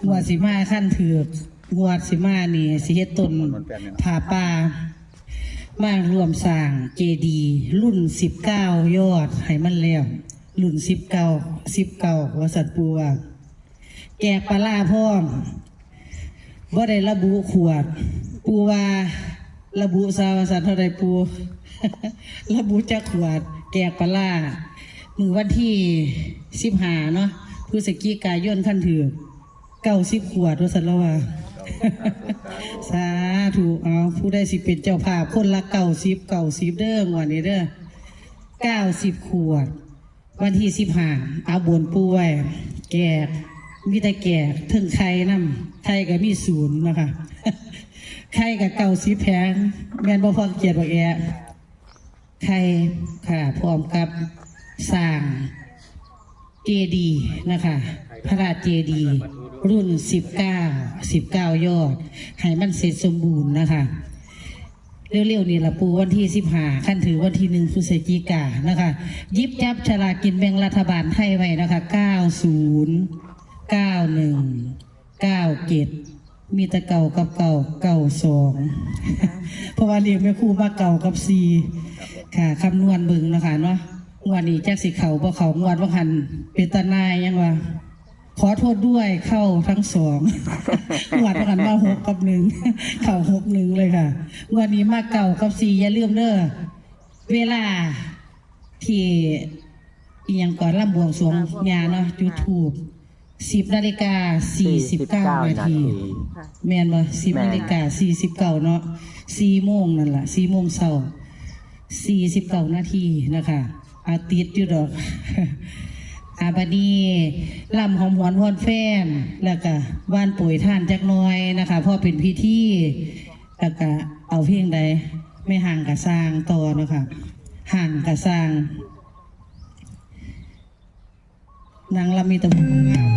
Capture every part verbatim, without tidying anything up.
งวดสิมาคันถือก งวดสิมานี่สิเฮ็ดต้นผ้าป่า มาร่วมสร้างเจดีย์รุ่นสิบเก้ายอดให้มันแล้ว รุ่นสิบเก้า สิบเก้า ว่าซั่นปู่ว่า แจกปลาร้าพร้อม บ่ได้ระบุขวด ปู่ว่าระบุซะว่าซั่น เท่าใดปู่ ระบุจักขวด แจกปลาร้า มื้อวันที่สิบห้าเนาะ พฤศจิกายน คันถือก เก้าสิบขวด ว่าซั่นลาวว่า สาธุ เอา ผู้ใดสิเป็นเจ้าภาพ คนละเก้าสิบ เก้าสิบ เด้องวดนี้เด้อ เก้าสิบขวด วันที่สิบห้า เอาบนปู่ไว้ แจก มีแต่แจก เทิงไข่นำ ไข่ก็มีศูนย์นะคะ ไข่ก็เก้าสิบแผง แม่นบ่ พ่อเกียรติบักแอะ ไข่ค่ะ พร้อมกับสร้างเจดีย์นะคะ พระเจดีย์รุ่นสิบเก้า สิบเก้ายอด ให้มันเสร็จสมบูรณ์นะคะ เร็วๆนี่ล่ะปู่ วันที่สิบห้า คันถือกวันที่หนึ่งพฤศจิกานะคะ หยิบจับฉลากกินแบ่งรัฐบาลไทยไว้นะคะ เก้าศูนย์ เก้าหนึ่ง เก้าเจ็ด มีแต่เก้ากับเก้า เก้าสอง เพราะว่าเลขแม่ครูมาเก้ากับสี่ ค่ะ คำนวณเบิ่งเนาะค่ะเนาะ งวดนี้จักสิเข้าบ่เข้า งวดว่าหันเป็นตาหน่ายยังว่า ขอโทษด้วย เข้าทั้งสอง งวดว่าหันมาหกกับหนึ่ง เข้าหกหนึ่งเลยค่ะ งวดนี้มาเก้ากับสี่ อย่าลืมเด้อ เวลาที่ อีหยังก่อน ลำบวงสรวง ค่ะ ย่าเนาะ จุดธูป สิบนาฬิกาสี่สิบเก้านาที ค่ะ แม่นบ่ สิบ แม่น นาฬิกาสี่สิบเก้าเนาะ สี่โมงนั่นล่ะ สี่โมงเช้า สี่สิบเก้านาทีนะคะ อาติดอยู่ดอก อาบัดนี้ ลำหอมหวนฮวนแฟน แล้วก็หว่านโปรยทานจักหน่อยนะคะ พอเป็นพิธี แล้วก็เอาเพลงใด แม่ห่างกะซ่างต่อเนาะค่ะ ห่างกะซ่าง นางลำมีแต่ผู้งาม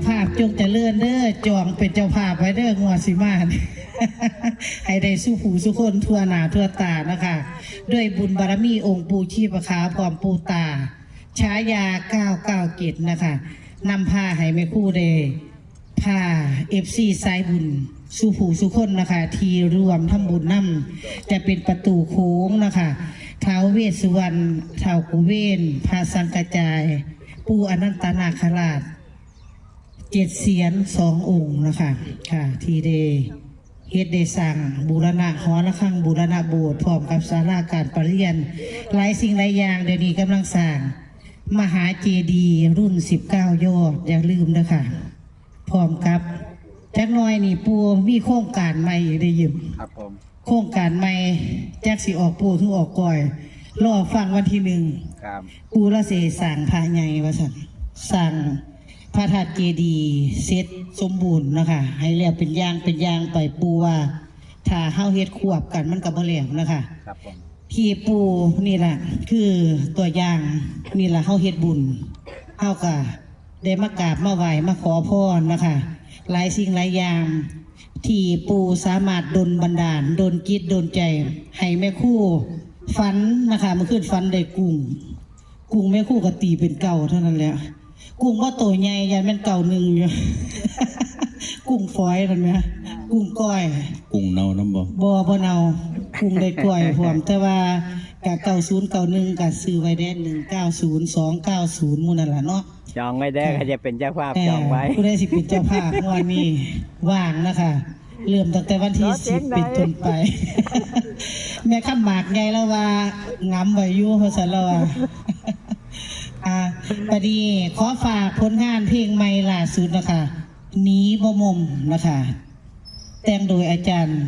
ภาพจงเจริญเด้อ จองเป็นเจ้าภาพไว้เด้องวดสิมานี่ ให้ได้สู่ผู้สู่คนทั่วหน้าทั่วตานะคะ ด้วยบุญบารมีองค์ปู่ชีพขาวพร้อมปู่ตา ฉายา เก้าเก้าเจ็ด นะคะ นำพาให้แม่ครูได้พา เอฟซี สายบุญสู่ผู้สู่คนนะคะ ที่ร่วมทำบุญนำ จะเป็นประตูโขงนะคะ ท้าวเวสสุวรรณ ท้าวกุเวน พระสังกระจาย ปู่อนันตนาคราช เจ็ดเสียนสององค์นะคะ ค่ะ ที่ได้เฮ็ดได้สร้างบูรณะหอระฆัง บูรณะโบสถ์ พร้อมกับศาลาการประเรียน หลายสิ่งหลายอย่าง เดี๋ยวนี้กำลังสร้างมหาเจดีย์รุ่นสิบเก้ายอด อย่าลืมนะคะ พร้อมกับจักหน่อยนี่ปู่มีโครงการใหม่ได้ยิน ครับผม โครงการใหม่ จักสิออกปู่หรือออกก้อย รอฟังวันที่หนึ่ง ครับ ปู่ละสิสร้างพระใหญ่ว่าซั่น สร้างพระธาตุเจดีย์เสร็จสมบูรณ์เนาะค่ะ ให้แล้วเป็นอย่างเป็นอย่างไป ปู่ว่า ถ้าเฮาเฮ็ดควบกันมันก็บ่แล้วนะคะ ครับผม ที่ปู่นี่ล่ะ คือตัวอย่าง นี่ล่ะ เฮาเฮ็ดบุญ เฮาก็ได้มากราบมาไหว้มาขอพรนะคะ หลายสิ่งหลายอย่าง ที่ปู่สามารถดลบันดาล ดลจิตดลใจ ให้แม่ครูฝันนะคะ เมื่อคืนฝันได้กุ้ง กุ้งแม่ครูก็ตีเป็นเก้าเท่านั้นแหละ กุ้งบ่โตใหญ่ ย่านแม่นเก้าหนึ่งอยู่ กุ้งฝอยนั่นแหม กุ้งก้อย กุ้งเน่านำบ่ บ่ บ่เน่า กุ้งได้ก้อยพร้อม แต่ว่ากะ เก้าศูนย์ เก้าหนึ่ง กะซื้อไว้แด่ หนึ่งเก้าศูนย์ สองเก้าศูนย์ หมู่นั่นล่ะเนาะ จองไว้เด้อ เออ ใครจะเป็นเจ้าภาพ เออ จองไว้ ผู้ใดสิเป็นเจ้าภาพงวดนี้ ว่างนะคะ เริ่มตั้งแต่วันที่ สิบ เป็นต้นไป แม่คำหมากใหญ่แล้วว่า งำไว้อยู่ ว่าซั่นแล้วว่า อ่า บัดนี้ขอฝากผลงานเพลงใหม่ล่าสุดนะคะ หนีบ่มมนะคะ แต่งโดยอาจารย์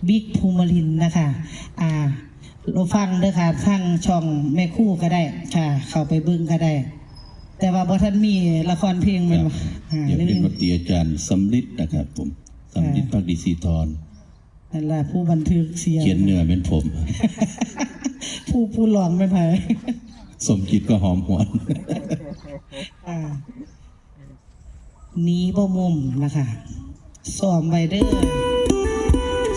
บิ๊กภูมิลินทร์นะคะ อ่า เราฟังเด้อค่ะ ทางช่องแม่ครูก็ได้ค่ะ เข้าไปเบิ่งก็ได้ แต่ว่าบ่ทันมีละครเพลงแม่นบ่ ครับ อ่า เดี๋ยวเป็นดนตรีอาจารย์สำริดนะครับผม สำริด ค่ะ ภักดีศรีทร นั่นล่ะ ผู้บันทึกเสียง เขียนเนื้อเป็นผม ผู้ ผู้ร้องเป็นไผ สมจิตก็หอมหวน อ่า หนีบ่มมนะคะ ซ้อมไว้เด้อ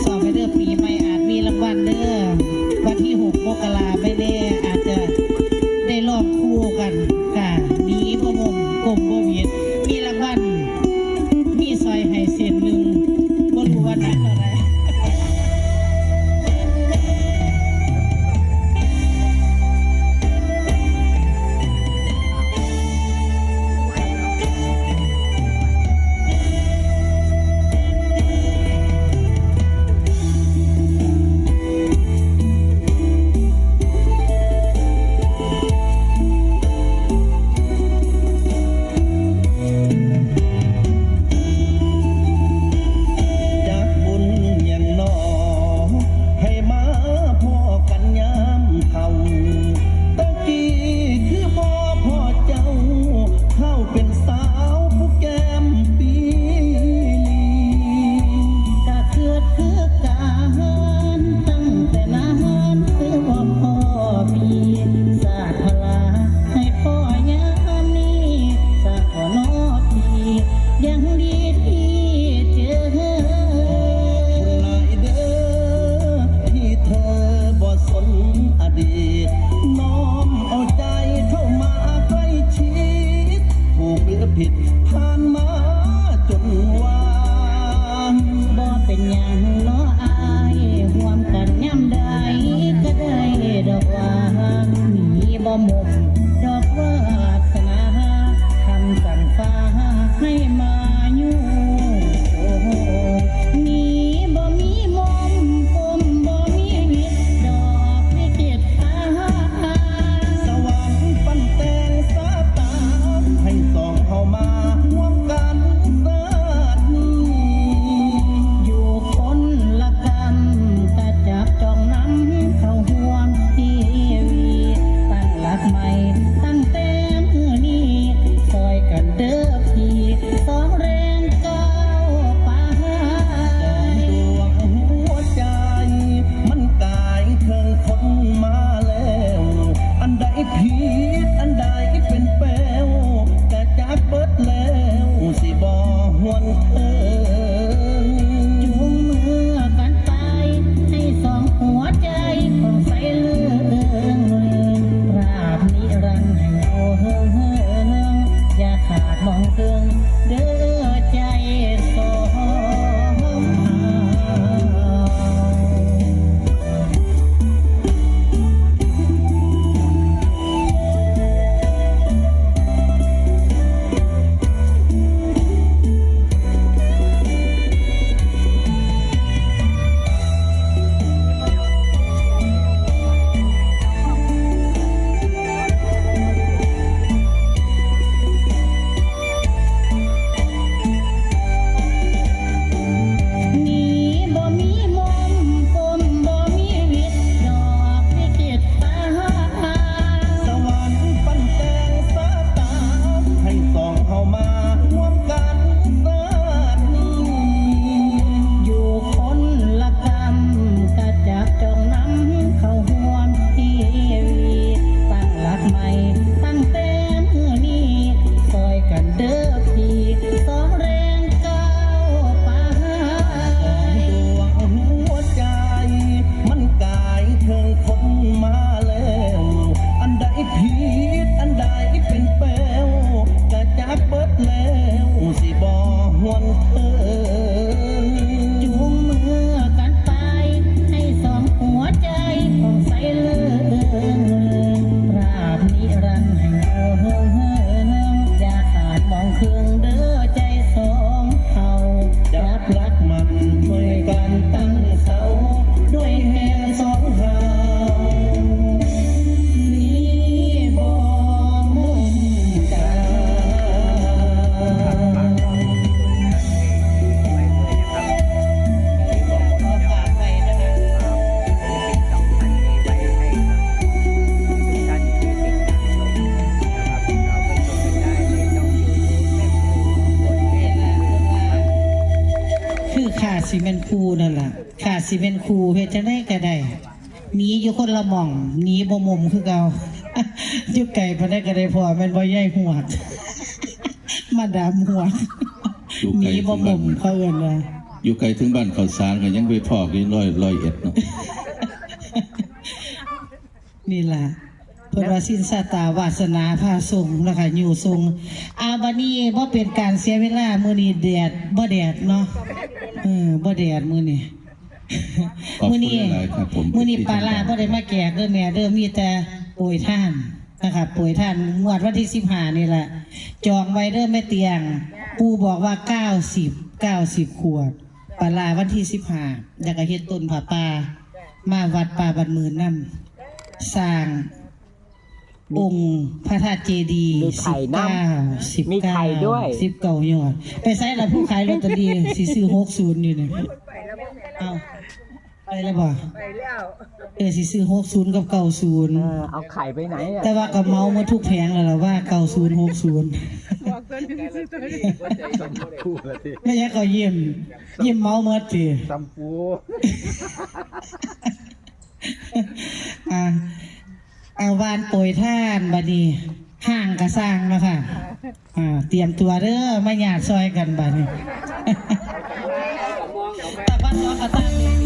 ซ้อมไว้เด้อ ปีใหม่อาจมีรางวัลเด้อ วันที่ หก มกราไม่แน่ อาจจะได้ร้องคู่กันค่ะ หนีบ่มม ก้มบ่หวิด มีรางวัล มีสร้อยให้เส้นหนึ่ง บ่รู้ว่าหนักเท่าใด จักบุญหยังน้อ ให้มาพ้อกันยามเฒ่า ตะกี้คือบ่พ้อเจ้า เฒ่าเป็นสาวผู้แก้มปีหลี กะคิดคือกันตั้งแต่นานคือบ่พ้อพี่ สาดพลาให้พ้อยามนี้ สาดขอน้อพี่ ยังดีที่เจอ ขอบคุณหลายเด้อ ที่เธอบ่สนอดีต น้อมเอาใจเข้ามาใกล้ชิด ถูกหรือผิดผ่านมาจนวาง บ่เป็นหยังเนาะอ้าย ร่วมกันยามใดก็ได้ดอกว่า หนีบ่หมดดอกวาสนา คำสั่งฟ้าให้มาอยู่ หนีบ่มีมนต์ ปมบ่มีวิตดอกวิจิตร สวรรค์ปั้นแต่งสาตา ให้สองเฮามาร่วมกันชาตินี้ อยู่คน เด้อใจสองเฮา นี้บ่มีมนต์ปนบ่มีฤทธิ์ดอกลิขิตฟ้า สวรรค์ปันแต่งสาตา ให้สองเฮามาร่วมกันเสิร์ชนี้ อยู่คนละกำกะจับจองนำเข้าร่วมชีวิตตั้งหลักใหม่ตั้งแต่มื้อนี้ ซอยกันเด้อพี่ สองแรงก้าวไป สองดวงหัวใจ มันกายเทิงคนมาแล้ว อันใดผิด อันใดเป็นแปว กะจักเบิดแล้ว สิบ่หวนเทิง จูงมือกันไป ให้สองหัวใจผ่องใสเลิงเลิง ราบนิรันดร์แห่งเอิงเฮิง อย่าขาดมองเคืองเด้อใจสองเฮา จับหลักมั่นช่วยกันตั้งเสา ด้วยแห่สองเฮา นี้บ่มุ่งกา คือข้าสิแม่นครูนั่นล่ะ ข้าสิแม่นครู เฮ็ดจั่งใดก็ได้ หนีอยู่คนละหม่อง หนีบ่มุมคือเก่า อยู่ไกลปานใดก็ได้พ้อ แม่นบ่ยายฮวด มาดามฮวด อยู่ไกล หนีบ่มุม ถึงบ้าน เขาเอิ้นว่า อยู่ไกลถึงบ้านข้าวสารก็ยังไปพ้ออยู่ร้อย ร้อยเอ็ดเนาะ นี่ล่ะ เพิ่นว่าสินสาตาวาสนาพาส่งนะคะ อยู่ส่ง อ่า บัดนี้บ่เป็นการเสียเวลา มื้อนี้แดดบ่แดดเนาะ เออ บ่แดดมื้อนี้ ขอบคุณ มื้อนี้ หลายๆครับผม มื้อนี้ ที่ ปลาร้า ท่าน บ่ได้มาแจกเด้อแม่เด้อ มีแต่โปรยทานนะคะ โปรยทานงวดวันที่สิบห้านี่แหละ จองไว้เด้อแม่เตียง ปู่บอกว่าเก้าสิบ เก้าสิบขวด ปลาร้าวันที่สิบห้า แล้วก็เฮ็ดต้นผ้าป่า มาวัดป่าบ้านหมื่นนำ สร้างองค์พระธาตุเจดีย์ มีไข่นำ สิบเก้า สิบเก้า มีไข่ด้วย สิบเก้ายอด ไปไสล่ะผู้ขายลอตเตอรี่ สิซื้อหกศูนย์อยู่นี่ เอ้า ไปแล้วบ่ ไปแล้ว เออ สิซื้อหกศูนย์กับเก้าศูนย์ เออ เอาไข่ไปไหนอะ แต่ว่าก็เหมาหมดทุกแผงแล้วล่ะว่า เก้าศูนย์ หกศูนย์ บอกตัวหนึ่งซื้อตัวหนึ่ง คู่ละที แม่ยายก็ยิ้ม ยิ้มเหมาหมดติ ตำปู อ่า เอาวานโปรยทานบัดนี้ ห้างกะสร้างเนาะค่ะ อ่า เตรียมตัวเด้อ มาหยาดซอยกันบัดนี้ ตะวันออกกะตั้ง